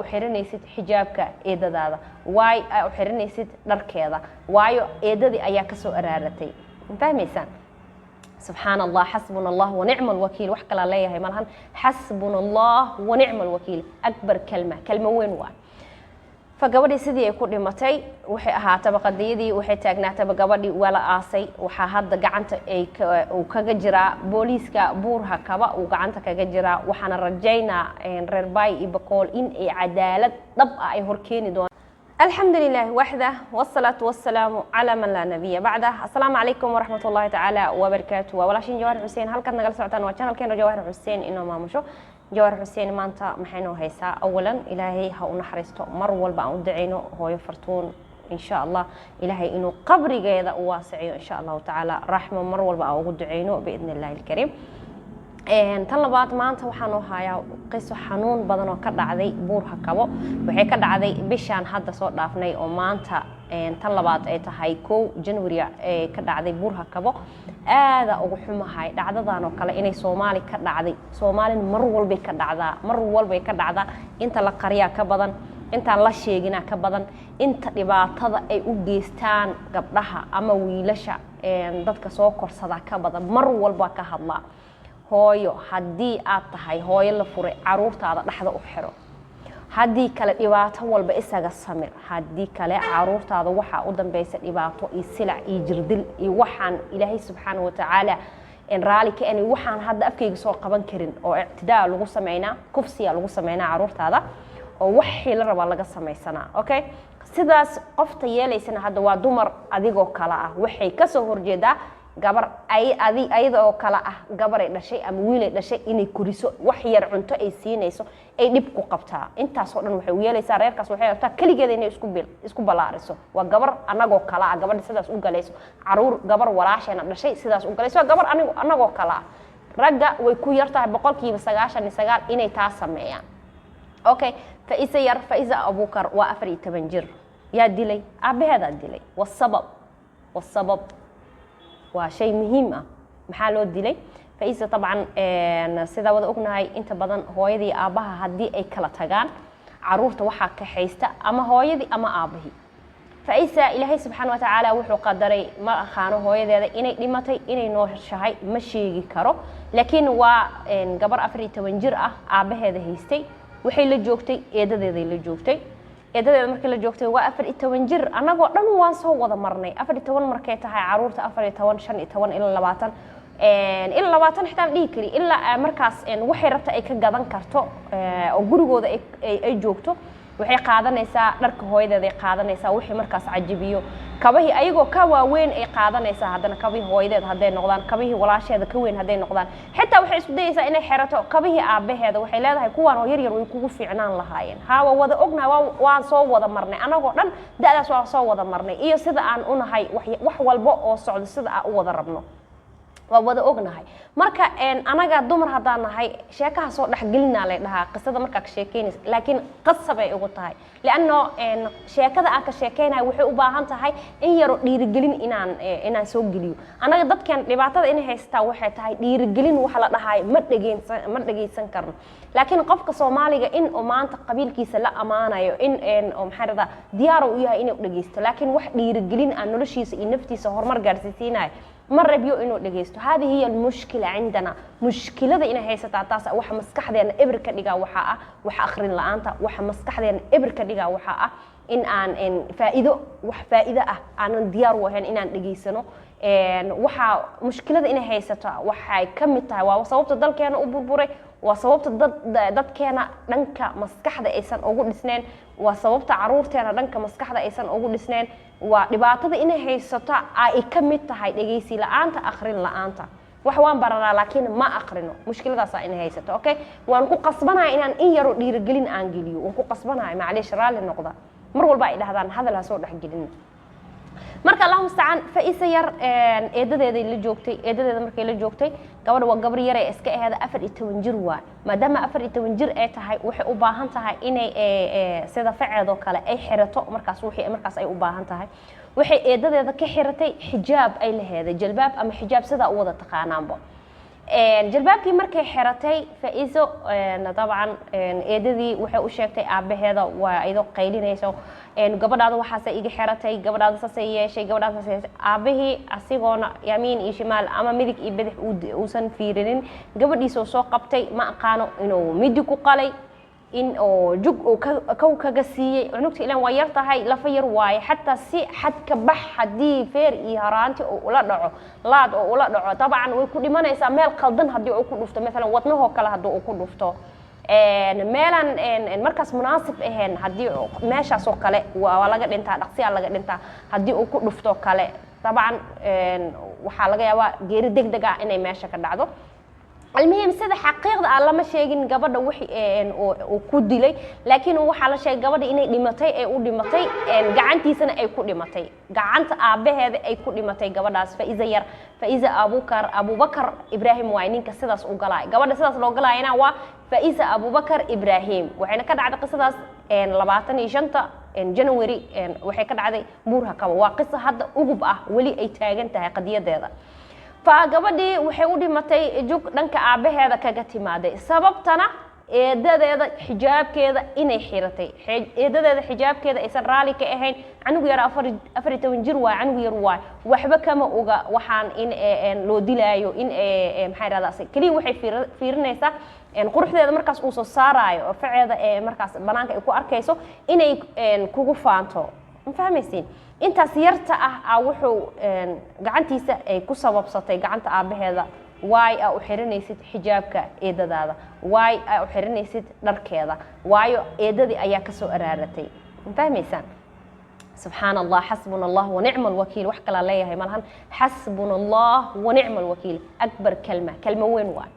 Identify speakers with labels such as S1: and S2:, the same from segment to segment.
S1: u xiranaysid xijaabka eedadaada? Waay aa u xiranaysid dharkeeda? Waayo, eedadii ayaa kasoo araaratay. Ma fahmaysaan? Subxaan Allah, xasbuna Allah wa nicma alwakiil. Wax kalaa leeyahay malahan. Xasbuna Allah wa nicma alwakiil, akbar kalma, kalmo weyn waa. Fa gabadhii sidii ay ku dhimatay waxay ahaataba qadiyadii waxay taagnaataba, gabadhii waa la aasay. Waxaa hadda gacanta ay uu kaga jiraa booliiska Buurha Kaba uu gacanta kaga jiraa. Waxaana rajaynaa reer Baay iyo Bakool in ay cadaalad dhab ah ay horkeeni doonaan. الحمد لله وحده، والصلاة والسلام على من لا نبي بعده. السلام عليكم ورحمة الله تعالى وبركاته. Walaashin Jawaahir Xuseen halkaad nagala socotaan waa channelkeena Jawaahir Xuseen inoo maamusho Jawaahir Xuseen. Maanta maxaynoo haysaa? Awalan, Ilaahay ha u naxariisto, mar walba aan u duceyno hooyo Fartuun. Insha Allah Ilaahay inuu qabrigeeda u waasiciyo, insha Allahu tacaala, raxmo mar walba aan ugu duceyno biidni Illahi alkariim. Tan labaad, maanta waxaan u hayaa qiso xanuun badan oo ka dhacday Buurha Kabo. Waxay ka dhacday bishaan hadda soo dhaafnay oo maanta tan labaad ay tahay 1 January ee ka dhacday Buurha Kabo. Aada ugu xumahay dhacdadan oo kale inay Soomaali ka dhacday. Soomaalina mar walbay ka dhacdaa, mar walbay ka dhacdaa. Inta la qariyaa ka badan, intaan la sheeginaa ka badan, inta dhibaatada ay u geystaan gabdhaha ama wiilasha dadka soo korsadaa ka badan. Mar walba ka hadlaa. Hooyo haddii aad tahay hooyo la furay, caruurtaada dhexda u xiro. Haddii kale dhibaato walba isaga samir. Haddii kale caruurtaada waxaa u dambeysa dhibaato iyo silac iyo jirdil iyo waxaan Ilaahay subxaana watacaala raali ka ani, waxaan hadda afkayga soo qaban karin oo ictidaa lagu sameynaa, kufsiya lagu sameynaa caruurtaada oo waxii la rabaa laga samaysanaa. Okay, sidaas qofta yeelaysana hadda waa dumar adigoo kale ah. Waxay kasoo horjeedaa gabar ay adi ayada oo kale ah, gabaray dhashay ama wiilay dhashay inay koriso, wax yar cunto ay siinayso ay dhib ku qabtaa. Intaasoo dhan waxay u yeelaysaa reerkaas, waxay rabtaa keligeeda inay isku ballaariso. Waa gabar anagoo kale ah gabadha sidaas u galayso caruur, gabar walaasheena dhashay sidaas u galayso, waa gabar anigo anagoo kale ah. Ragga way ku yar tahay 99% inay taa sameeyaan. Okay, Faisa yar, Faisa Abukar, waa 14 jir. Yaa dilay? Aabbaheedaa dilay. Wasabab, wasabab waa shay muhiim ah. Maxaa loo dilay Faisa? Dabcan, sidaa wada ognahay, inta badan hooyadii aabbaha haddii ay kala tagaan, caruurta waxaa kaxaysta ama hooyadii ama aabbahii. Faisa Ilaahay subxaana watacaala wuxuu qadaray, ma aqaano hooyadeeda inay dhimatay, inay nooshahay, ma sheegi karo, laakiin waa gabar 14 jir ah. Aabbaheeda haystay, waxay la joogtay eedadeeday la joogtay. Eedadeeda markay la joogtay waa 14 jir. Annagoo dhan waan soo wada marnay 14 markay tahay caruurta, 14, 15 ilaa 20, ilaa 20 xitaa ma dhihi kari, ilaa markaas waxay rabta ay ka gadan karto oo gurigooda ay joogto. Waxay qaadanaysaa dharka hooyadeeday qaadanaysaa, wixii markaas cajabiyo, kabahii ayagoo ka waaweyn ay qaadanaysaa. Haddana kabihii hooyadeed hadday noqdaan, kabihii walaasheeda ka weyn hadday noqdaan, xitaa waxay isku dayaysaa inay xerato kabihii aabbaheeda. Waxay leedahay kuwaan oo yar yar way kugu fiicnaan lahaayeen. Haa, waa wada ognahay, waan soo wada marnay anagoo dhan da'daas, waa soo wada marnay. Iyo sida aan unahay, wax walba oo socdo sida aan u wada rabno waa wada ognahay. Marka anaga dumar haddaan nahay, sheekaha soo dhexgelinaa lay dhahaa qisada markaa ka sheekeynaysa, laakiin qasab ay ugu tahay, lianno sheekada aan ka sheekeynayo waxay u baahan tahay in yaro dhiirigelin inaan soo geliyo. Anaga dadkan dhibaatada inay haystaa waxay tahay dhiirigelin waxa la dhahayo ma dhegeysan karno. Laakiin qofka Soomaaliga in uu maanta qabiilkiisa la amaanayo in oo maxaa dhahdaa, diyaar u yahay inuu dhegeysto, laakiin wax dhiirigelin aan noloshiisa iyo naftiisa horumar gaarsiisiinayo ma rabyo inuu dhegeysto. Hadihi hiya almushkila cindana. Mushkilada inay haysataa taas. Waxa maskaxdeena eber ka dhigaa waxaa ah waxa akhrin la-aanta. Waxa maskaxdeena eber ka dhigaa waxaa ah in aan faa'iido, wax faa'iido ah aanan diyaar u ahayn inaan dhegeysano. Waxaa mushkilada inay haysato waxay ka mid tahay, waa sababta dalkeena u burburay, waa sababta dadkeena dhanka maskaxda aysan ugu dhisneen, waa sababta caruurteena dhanka maskaxda aysan ugu dhisneen. Waa dhibaatada inay haysato ay ka mid tahay dhegeysi la-aanta, akhrin la-aanta. Wax waan baranaa laakiin ma aqrino. Mushkiladaasaa inay haysato. Okay, waan ku qasbanahay inaan in yaroo dhiirigelin aan geliyo, waan ku qasbanahay, macliish, raalli noqda. Mar walba ay dhahdaan hadal ha soo dhexgelin. Marka Allahu mustacaan. Faisa yar eedadeeday la joogtay. Eedadeeda markay la joogtay, gabadha waa gabar yar ee iska aheeda, 14 jir waa. Maadaama 14 jir ay tahay, waxay u baahan tahay inay sida faceedoo kale ay xirato markaas wixii markaas ay u baahan tahay. Waxay eedadeeda ka xiratay xijaab ay laheeday, jalbaab ama xijaab sidaa u wada taqaanaanba. Jalbaabkii markay xiratay Faa-iso, dabcan eedadii waxay u sheegtay aabbaheeda, waa iyadoo qaylinayso: "Gabadhaada waxaasay iga xiratay, gabadhaada saasay yeeshay, gabadhaada saasay yeeshay." Aabbihii asigoona yamiin iyo shimaal ama midig iyo bidix uusan fiirinin, gabadhiisoo soo qabtay, ma aqaano inuu midi ku qalay, in oo jug uu kow kaga siiyey cunugta. Ilan waa yar tahay, lafa yar waaye. Xataa si xad ka bax haddii feer iyo haraanti uu ula dhaco, laad oo ula dhaco, dabcan way ku dhimanaysaa. Meel qaldan haddii uu ku dhufto, maalan wadnahoo kale haddii uu ku dhufto, meelaan markaas munaasib ahayn, haddii meeshaasoo kale waa laga dhintaa, dhaqsiyaa laga dhintaa. Haddii uu ku dhufto kale, dabcan waxaa laga yaabaa geeri deg deg ah inay meesha ka dhacdo. Almuhim, sida xaqiiqda ah lama sheegin gabadha wixii uu ku dilay, laakiin waxaa la sheegay gabadha inay dhimatay, ee u dhimatay gacantiisana ay ku dhimatay, gacanta aabbaheeda ay ku dhimatay gabadhaas Faiza yar. Faiza Abubakar, Abubakar Ibraahim waay ninka sidaas u galaay. Gabadha sidaas loo galaayana waa Faiza Abubakar Ibraahim. Waxayna ka dhacday qisadaas 25-ta January, waxay ka dhacday Buurhakaba. Waa qisa hadda ugub ah, weli ay taagan tahay qadiyadeeda. Fa gabadhii waxay u dhimatay jug dhanka aabbaheeda kaga timaaday, sababtana eedadeeda xijaabkeeda inay xiratay, eedadeeda xijaabkeeda aysan raali ka ahayn. Canugu yar, 14 jir waay, canugu yar waay, waxba kama oga waxaan in loo dilaayo, in maxaa irahdaa. Keliya waxay fiirinaysaa quruxdeeda markaas uu soo saaraayo oo faceeda ee markaas banaanka ay ku arkayso inay kugu faanto. Ma fahmaysiin? Intaas yarta ah a wuxuu gacantiisa ay ku sababsatay, gacanta aabbaheeda. Waay aa u xiranaysid xijaabka eedadaada? Waay aa u xiranaysid dharkeeda? Waayo eedadii ayaa kasoo araaratay. Ma fahmaysaan? Subxaan Allah, xasbuna Allah wanicma alwakiil. Wax kalaa leeyahay malahan. Xasbuna Allah wanicma alwakiil, akbar kalma, kalmo weyn waay.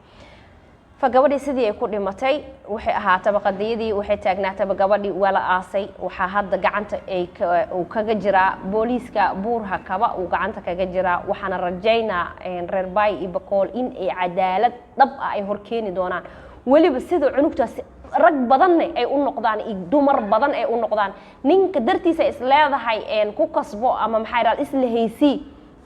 S1: Fa gabadhii sidii ay ku dhimatay. Waxay ahaataba qadiyadii waxay taagnaataba, gabadhii waa la aasay. Waxaa hadda gacanta ay uu kaga jiraa booliiska Buurha Kaba, uu gacanta kaga jiraa. Waxaana rajaynaa reer Baay iyo Bakool in ay cadaalad dhab ah ay horkeeni doonaan, weliba sida cunugtaasi rag badanna ay u noqdaan iyo dumar badan ay u noqdaan. Ninka dartiisa is leedahay ku kasbo ama maxaa yidhahda isla haysii,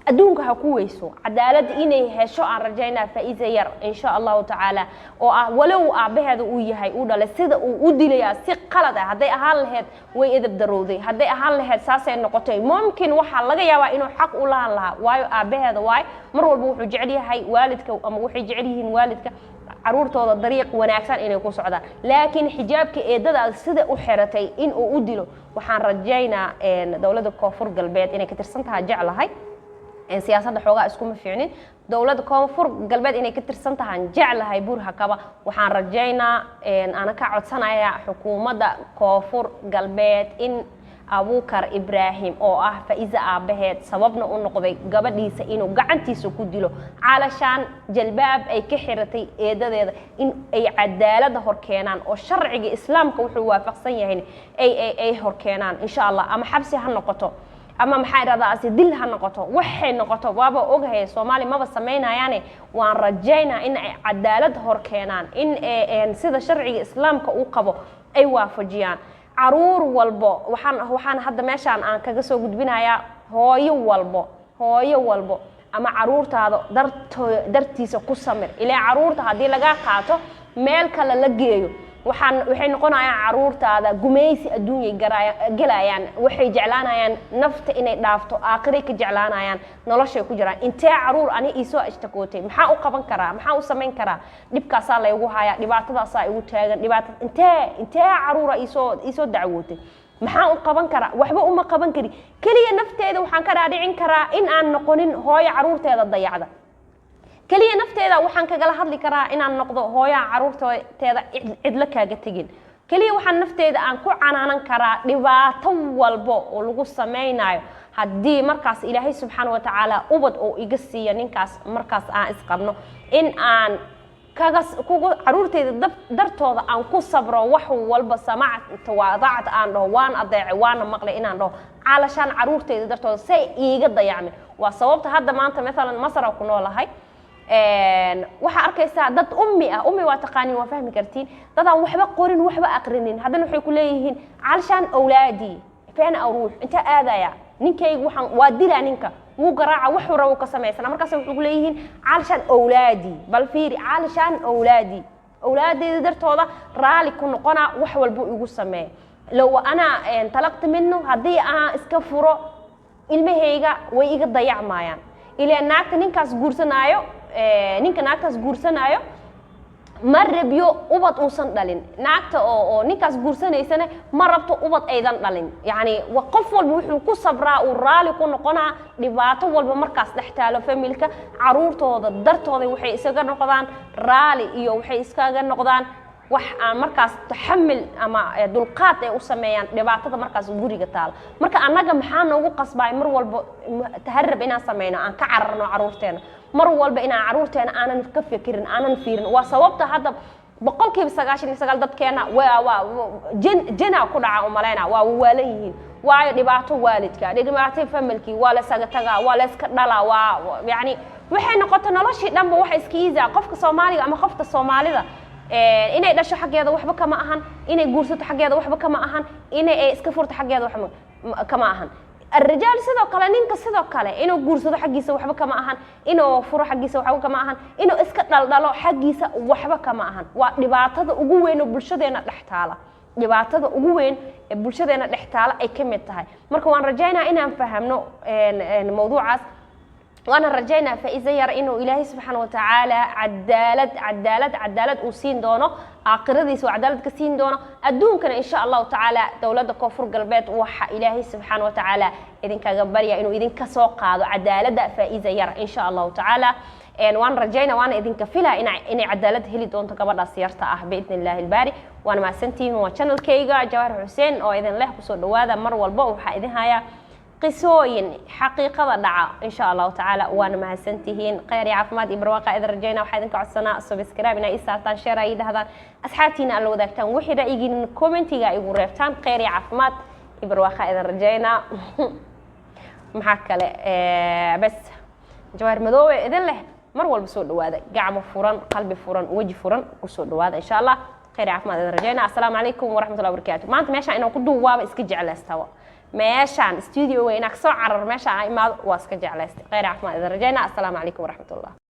S1: adduunka ha ku weyso. Cadaalad inay hesho aan rajaynaa Faa'iisa yar, insha Allahu tacaala, oo ah walow aabbaheeda uu yahay uu dhalay, sida uu u dilayaa si qalad ah. Hadday ahaan lahayd way edab darowday, hadday ahaan lahayd saasay noqotay, mumkin waxaa laga yaabaa inuu xaq u lahan lahaa, waayo aabbaheeda waay. Mar walba wuxuu jecel yahay waalidka, ama waxay jecel yihiin waalidka caruurtooda dariiq wanaagsan inay ku socdaan. Laakiin xijaabka eedadaada sida u xiratay in uu u dilo, waxaan rajaynaa dowladda Koonfur Galbeed inay ka tirsan tahay jeclahay. Siyaasadda xoogaa iskuma fiicnin. Dowladda Koonfur Galbeed inay ka tirsan tahaan jeclahay Buurhakaba. Waxaan rajaynaa, ana ka codsanaya xukuumadda Koonfur Galbeed in Abuukar Ibraahim, oo ah Faiza aabbaheed, sababna u noqday gabadhiisa inuu gacantiisa ku dilo calashaan jalbaab ay ka xiratay eedadeeda, in ay cadaaladda hor keenaan oo sharciga Islaamka wuxuu waafaqsan yahay ay hor keenaan, insha Allah. Ama xabsi ha noqoto, ama maxaa idhahdaa asi dil ha noqoto, waxay noqoto waaba ogahay, Soomaali maba samaynayaane. Waan rajaynaa in ay cadaalad hor keenaan, in sida sharciga Islaamka uu qabo ay waafajiyaan. Caruur walbo waxaan hadda meeshaan aan kaga soo gudbinayaa hooyo walbo, hooyo walbo ama caruurtaada dartiisa ku samir. Ilaa caruurta haddii laga qaato, meel kale la geeyo, waxay noqonayaan caruurtaada gumaysi adduunyay gelayaan. Waxay jeclaanayaan nafta inay dhaafto, aakhiray ka jeclaanayaan noloshay ku jiraan. Intee caruur ani iisoo ashtakootay: "Maxaa u qaban karaa? Maxaa u samayn karaa? Dhibkaasaa laygu hayaa, dhibaatadaasaa igu taagan, dhibaata." Intee caruura iisoo dacwootay: "Maxaa u qaban karaa?" Waxba uma qaban kari. Keliya nafteeda waxaan ka dhaadhicin karaa in aan noqonin hooyo caruurteeda dayacda. Keliya nafteeda waxaan kagala hadli karaa inaan noqdo hooyaha caruurteeda cidlo kaaga tegin. Keliya waxaan nafteeda aan ku canaanan karaa dhibaato walbo oo lagu samaynayo, haddii markaas Ilaahay subxaana wa tacaala ubad oo iga siiya ninkaas markaas aan isqabno, in aan kaga kugu caruurteyda dartooda aan ku sabro wax walba. Samacta waadacta aan dhaho, waan adeecay, waana maqlay inaan dhaho, calashaan caruurteyda dartooda say iiga dayacmin. Waa sababta hadda maanta maalan Masar ku noolahay, waxaa arkaysaa dad ummi ah. Ummi waa taqaaniin, waa fahmi kartiin, dadaan waxba qorin, waxba aqrinin, haddana waxay ku leeyihiin: "Calashaan awlaadii feen aruux inta aadaya ninkaygu, waxaan waa dilaa ninka." Wuu garaaca, wuxuu rabo ka samaysana. Markaas wuxuu ku leeyihiin علشان أولادي. Bal fiiri, علشان أولادي, awlaadeyda dartooda raali ku noqona, wax walbuu igu sameeya. لو أنا طلقت منه, haddii aan iska furo, ilmahayga way iga dayacmayaan. Ilaa naagta ninkaas guursanaayo, ninka naagtaas guursanaayo ma rabyo ubad uusan dhalin. Naagta oo ninkaas guursanaysana ma rabto ubad aydan dhalin. Yacni qof walba wuxuu ku sabraa, uu raali ku noqonaa dhibaato walba markaas dhex taalo familka. Caruurtooda dartooda waxay isaga noqdaan raali iyo waxay iskaga noqdaan wax aan markaas taxamil ama dulqaad ay u sameeyaan dhibaatada markaas guriga taala. Marka annaga maxaa noogu qasbaay mar walba تهرب inaan sameyno, aan ka cararno caruurteena, mar walba inaan caruurteena aanan ka fikirin, aanan fiirin? Waa sababta hadda 99% dadkeena waa jina ku dhaca umaleyna, waa waalan yihiin. Waayo, dhibaato waalidka, dhibaato familkii, waa la isaga tagaa, waa la iska dhalaa, waa yani waxay noqotay noloshii dhanba waxa iska easy ah. Qofka Soomaaliga ama qofta Soomaalida inay dhasho xaggeeda waxba kama ahan, inay guursato xaggeeda waxba kama ahan, inay iska furto xaggeeda waxba kama ahan. الرجال sidoo kale, ninka sidoo kale, inuu guursado xaggiisa waxba kama ahan, inuu furo xaggiisa waxba kama ahan, inuu iska dhaldhalo xaggiisa waxba kama ahan. Waa dhibaatada ugu weyn oo bulshadeena dhex taala, dhibaatada ugu weyn ee bulshadeena dhex taala ay ka mid tahay. Marka waan rajaynaa inaan fahamno mawduucaas, waana rajaynaa Faa'iise Yar inuu Ilaahay subxaana watacaala cadaalad, cadaalad, cadaalad uu siin doono, aakhiradiisa uu cadaalad ka siin doono, adduunkana insha Allahu tacaala. Dowladda Koonfur Galbeed waxa Ilaahay subxaana watacaala idinkaga barya inuu idinka soo qaado cadaaladda Faa'iise Yar insha Allahu tacaala. Waan rajaynaa, waana idinka filaa inay cadaalad heli doonto gabadhaas yarta ah بإذن الله الباري. Waana mahadsantihiin. Waa channelkayga Jawaahir Xuseen oo idin leh kusoo dhawaada. Mar walba waxaa idin hayaa qisooyin xaqiiqada dhaca insha Allahu tacaala. Waana mahadsantihiin. Kheyr iyo caafimaad iyo barwaaqa idin rajayna. Waxaa idinka codsanaa subscribe inaa ii saartaan, share ay dhahdaan, asxaabtiina aad la wadaagtaan, wixii ra'yigiina commentiga igu reebtaan. Kheyr iyo caafimaad iyo barwaaqa idin rajaynaa. Maxaa kale? Bas, Jawaahir Madoobe idin leh mar walba soo dhawaada, gacmo furan, qalbi furan, weji furan kusoo dhawaada insha Allah. Kheyr iyo caafimaad idin rajayna. Assalaamu calaykum waraxmatullahi wabarakaatu. Maanta meeshaan inaan ku duuwaaba iska jeclaystawa, meeshaan studio inaa kasoo carar, meesha aan imaado waa iska jeclaystay. Kheyr iyo caafimaad idin rajayna. Assalaamu calaykum waraxmatullah.